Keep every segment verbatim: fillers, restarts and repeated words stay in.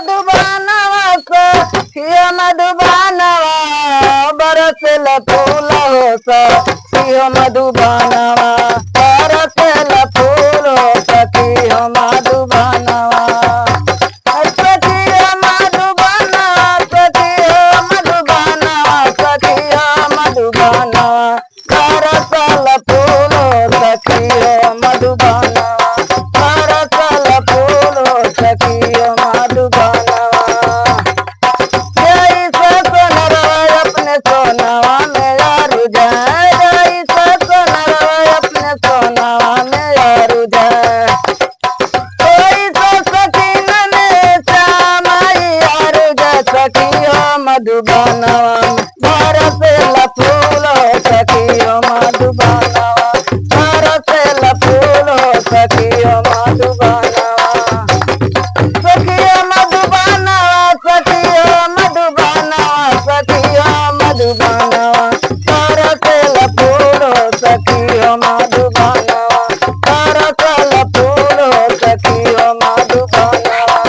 मधुबनवा सखिया मधुबनवा, बरसेला फूल हो सखिया मधुबनवा, बरसेला फूल हो सखिया मधुबनवा। सखिया मधुबनवा, सखिया मधुबनवा, सखिया मधुबनवा, बरसेला फूल हो सखिया मधुबनवा, बरसेला फूल हो सखिया मधुबनवा। जइसे सोनरवा अपने सोनवा में यार जाए, जइसे सोनरवा अपने सोनवा में यार जाए। ओइसे सखियन में श्याम यार जाए सखिया मधुबनवा में, बरसेला फूल हो सखिया मधुबनवा, बरसेला फूल हो सखिया मधुबनवा। सखिया मधुबनवा, सखिया मधुबनवा, सखिया मधुबनवा, बरसेला फूल हो सखिया मधुबनवा, बरसेला फूल हो सखिया मधुबनवा।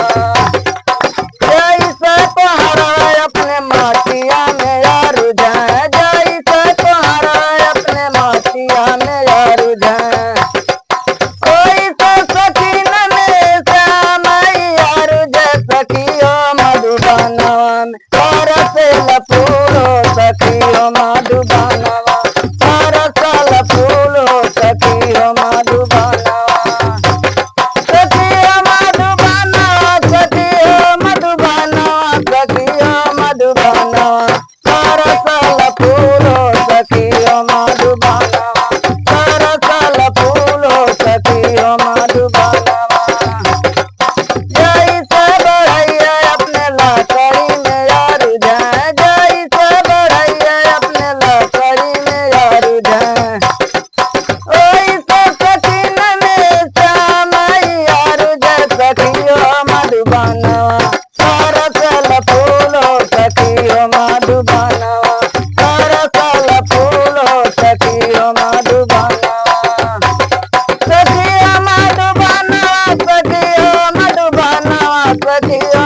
जइसे कोहरा अपने माटिया में यार जाए, जइसे कोहरा अपने माटिया में यार जाए। ओइसे सखियन में श्याम यार जाए सखिया मधुबनवा में, बरसेला फूल हो सखिया मधुबनवा, बरसेला फूल हो सखिया मधुबनवा। सखिया मधुबनवा, सखिया मधुबनवा, सखिया मधुबनवा, बरसेला फूल हो सखिया मधुबनवा, बरसेला फूल हो सखिया मधुबनवा। जइसे बढ़इया अपने लकड़ी में यार जाए, जइसे बढ़इया अपने लकड़ी में यार जाए। ओइसे सखियन में श्याम यार जाए सखिया मधुबनवा, बरसेला फूल हो सखिया मधुबनवा, बरसेला फूल हो सखिया मधुबनवा। सखिया मधुबनवा, सखिया मधुबनवा, सखिया